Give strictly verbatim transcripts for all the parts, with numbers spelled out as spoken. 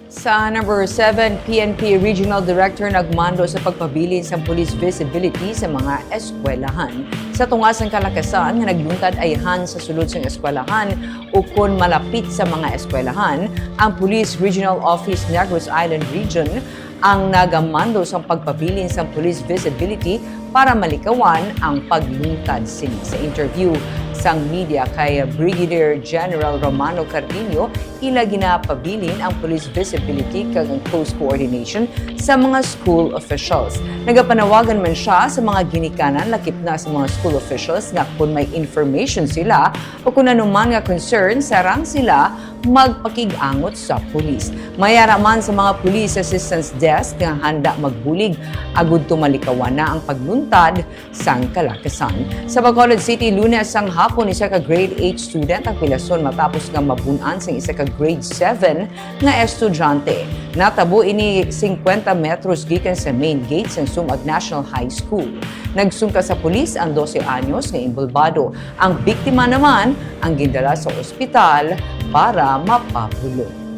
Sa number seven, P N P Regional Director nagmando sa pagpabilin sang police visibility sa mga eskwelahan. Sa tunga sang kalakasan nga nagluntad ayhan sa sulod sang eskwelahan ukon malapit sa mga eskwelahan, ang Police Regional Office Negros Island Region ang nagamando sang pagpabilin sang police visibility para malikawan ang pagluntad sini. Sa interview sang media kay Brigadier General Romano Cardiño, ila ginapabilin ang police visibility kag ang close coordination sa mga school officials. Nagapanawagan man siya sa mga ginikanan lakip na sa mga school officials nga kon may information sila o kon ano man nga concern, sarang sila magpakig-angot sa pulis. May ara man sa mga Police Assistance Desk nga handa magbulig agud to malikawan na ang pagluntad sang kalakasan. Sa Bacolod City, Lunes sang hapon, isa ka grade eight student ang pilason matapos nga mabun-an sang isa ka grade seven nga estudyante. Natabo ini singkwenta metros gikan sa main gate sang Sumag National High School. Nagsungka sa pulis ang dose anyos nga inbolbado. Ang biktima naman ang gindala sa ospital para mapabulong.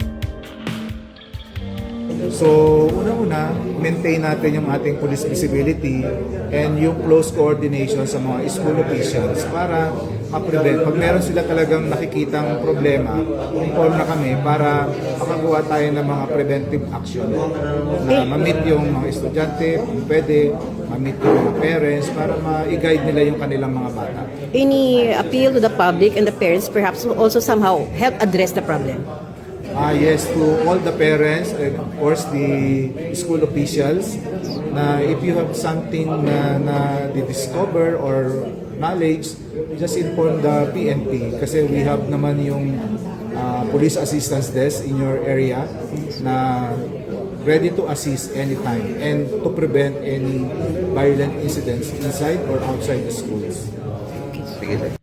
So, una-una, maintain natin yung ating police visibility and yung close coordination sa mga school officials para ma-prevent. Pag meron sila talagang nakikitang problema, inform na kami para makakuha tayo ng mga preventive action na ma-meet yung mga estudyante, kung pwede, ma-meet yung mga parents para ma-guide nila yung kanilang mga bata. Any appeal to the public and the parents perhaps will also somehow help address the problem? Ah, yes, to all the parents and of course the school officials, na if you have something na na discover or knowledge, just inform the P N P kasi we have naman yung ah, police assistance desk in your area na ready to assist anytime and to prevent any violent incidents inside or outside the schools. Sige, sir.